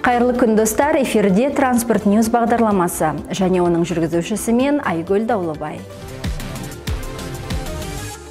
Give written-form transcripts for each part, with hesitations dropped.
Қайырлы күн, достар, эфирде Транспорт Ньюс бағдарламасы және оның жүргізушісі мен Айгүл Даулыбай.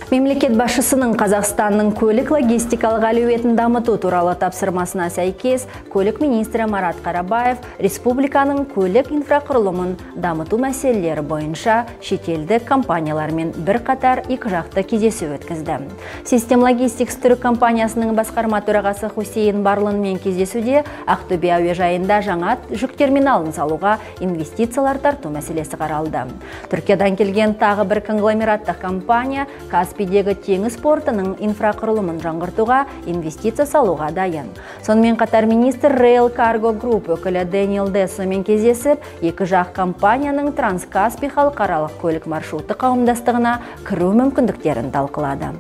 Мемлекет басшысының Қазақстанның көлік логистикалық әлеуетін дамыту туралы тапсырмасына сәйкес, көлік министрі Марат Қарабаев республиканың көлік инфрақұрылымын дамыту мәселелері бойынша шетелдік компаниялармен бірқатар екіжақты кездесу өткізді. Систем Логистикс түрік компаниясының басқарма төрағасы Хусейн Барлынмен кездесуде Ақтөбе әуежайында жаңа жүк терминалын салуға инвестициялар тарту мәселесі қаралды. Түркиядан келген тағы бір конгломераттық компания Каспийдегі теңіз портының инфрақұрылымын жаңғыртуға инвестиция салуға дайын. Сонымен қатар министр Rail Cargo Group өкілі Дэниел Дессомен кездесіп, екі жақ компанияның Транскаспий халықаралық көлік маршруты қауымдастығына кіру мүмкіндіктерін талқылады.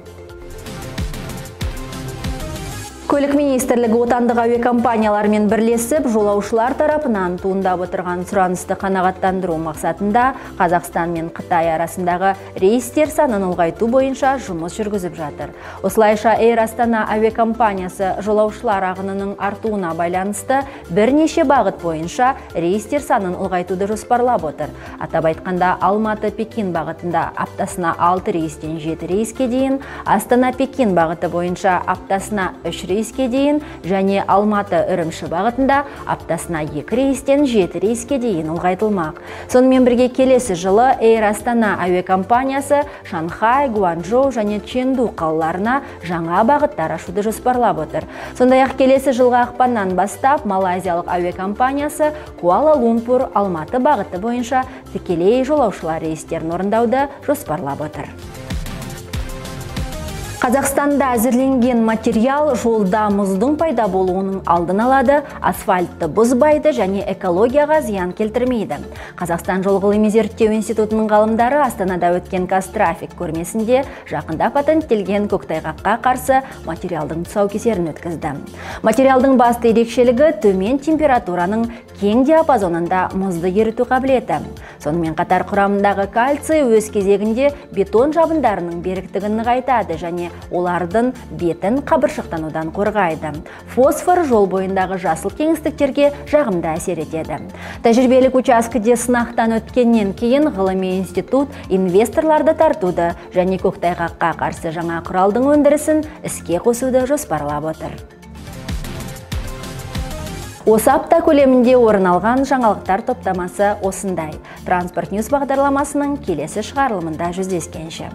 Көлік министрлігі отандық әуе компанияларымен бірлесіп, жолаушылар тарапынан туындап отырған сұранысты қанағаттандыру мақсатында Қазақстан мен Қытай арасындағы рейстер санын ұлғайту бойынша жұмыс жүргізіп жатыр. Осылайша Эйр Астана әуе компаниясы жолаушылар ағынының артуына байланысты бірнеше бағыт бойынша рейстер санын ұлғайтуды жоспарлап отыр. Атап айтқанда, Алматы-Пекин бағытында аптасына 6 рейстен 7 рейске дейін, Астана-Пекин бағыты бойынша аптасына 3 рейске дейін және Алматы-Үрімші бағытында аптасына 2 рейстен 7 рейске дейін ұлғайтылмақ. Сонымен бірге келесі жылы Эйр Астана әуе компаниясы Шанхай, Гуанчжоу және Чэнду қалаларына жаңа бағыттар ашуды жоспарлап отыр. Сондай-ақ келесі жылғы ақпаннан бастап малайзиялық әуе компаниясы Куала-Лумпур, Алматы бағыты бойынша тікелей жолаушылар рейстерін орындауды жоспарлап отыр. Қазақстанда әзірленген материал жолда мұздың пайда болуының алдын алады, асфальтты бұзбайды және экологияға зиян келтірмейді. Қазақстан жол ғылыми зерттеу институтының ғалымдары Астанада өткен Казтрафик көрмесінде жақында патенттелген көктайғаққа қарсы материалдың тұсаукесерін өткізді. Материалдың басты ерекшелігі төмен температураның кең диапазонында мұзды еріту қабілеті. Сонымен қатар құрамындағы кальций өз кезегінде бетон жабындарының беріктігін нығайтады және олардың бетін қабыршықтанудан қорғайды. Фосфор жол бойындағы жасыл кеңістіктерге жағымды әсер етеді. Тәжірибелік учаскеде сынақтан өткеннен кейін ғылыми институт инвесторларды тартуды және көктайғаққа қарсы жаңа құралдың өндірісін іске қосуды жоспарлап отыр. Осы апта көлемінде орын алған жаңалықтар топтамасы осындай. Транспорт Ньюс бағдарламасының келесі шығарылымында жүздескенше.